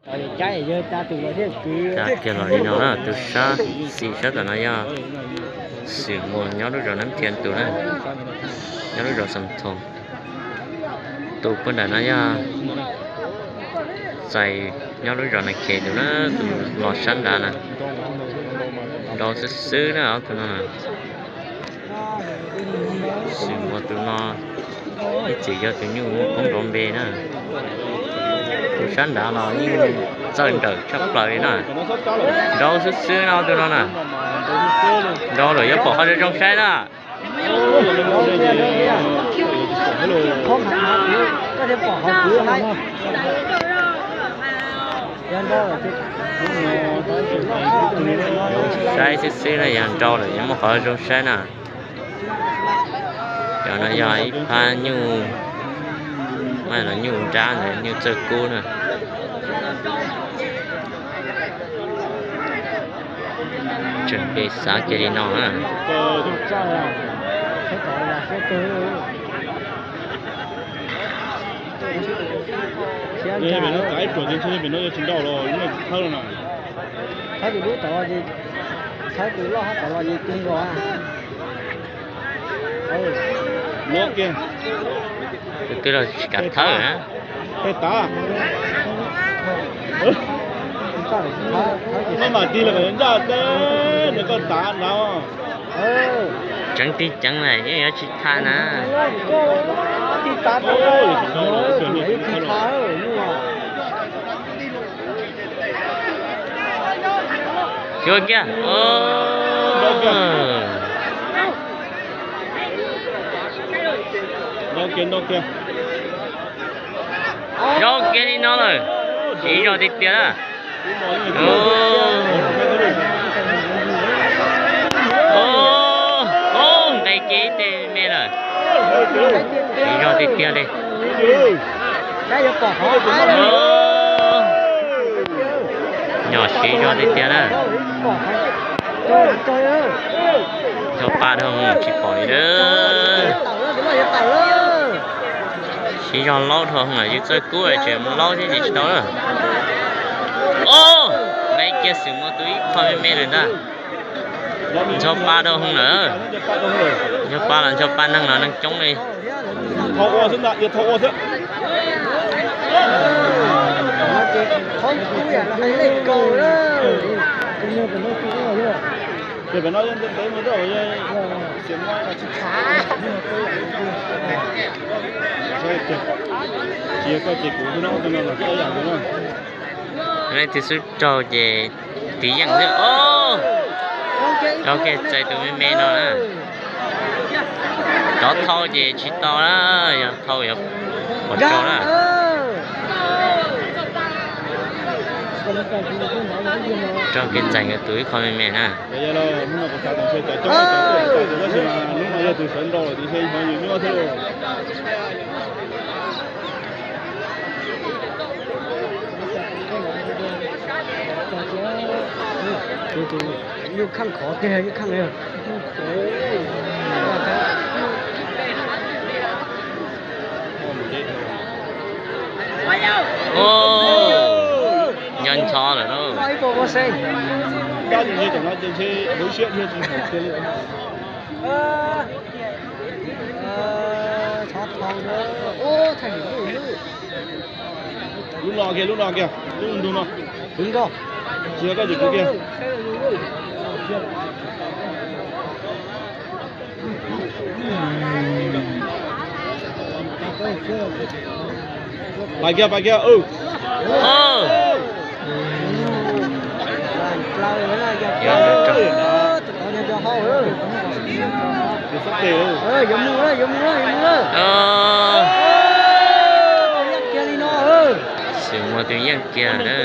Kiag los li no na, tus sab xis sab tom no yog Xwm Muas nyob lub zos Nab Thiab tus na, nyob lub zos Xam Thoos. Tus puag nram no yog Txais nyob lub zos Nas Khes tus na, tus los sab nrad na. Nrau xwb xwb na ob tug no na. Xwm Muas tus no ib txwm yog tus nyuj muaj koob nrov npe na. Tus sab nrad los yeej txawj nrawm tshaj plaws li na. Nrau xwb xwb no tus no na. Nrau lawm yuav pom qhov zoo zoo saib na. Saib xwb xwb na, yog nrau lawm yuav muaj qhov zoo saib na. Cov no yog ib phab nyuj, nyuj nrab ntawd, nyuj txawj kub na. Tseem pem xav kiag li no na. Pem no txav ib ruam ces ntshe pem no yuav tsis nrau los, ib no tsis thawb los na. Thawb tus dub tod ces, thawb tus loj hab tod los ces tu nkaus. Tus twg los tsis kam thawb na. Tej tav. Maj mam tig los kom yuav ncaj teb nws koj tav nrad. Tseev tig ceev lawm yeej yuav tsis tham na. Xyuas kiag. Nrau kiag, nrau kiag. Nrau kiag li no lawm. Siv zog tiag tiag na. Nqis kiag ib teg me lawm. Siv zog tiag tiag li. Nyom siv zog tiag tiag na. Ncho pa dhau tsis pom li lawm. Siv zog laub dhau lawm, yus txawj kub tseem mus laub thiab ces tsis tau lawm. Nqis kiag, Xwm Muas tus ib qho me me lawm ntag. Ncho pa dhau lawm. Ncho pa los ncho pa neeg los neeg coob li. Leej twg xub raug ces tiv yeej xwb. Rau kiag Txais tus me me no na. Rov thau ces tsis tau na, yog thau yog pom tsaug na. Rau kiag Txais nkawd tus ib qho me me na. Nyuj kheej khov tiag, nyuj kheej li. Nco ncho lawm lauj. Lub no kiag, lub no kiag, lub ntug no. Tsis yog koj ces kuv kiag. Pais kiag, pais kiag. Xwm Muas tus yeej kiag na.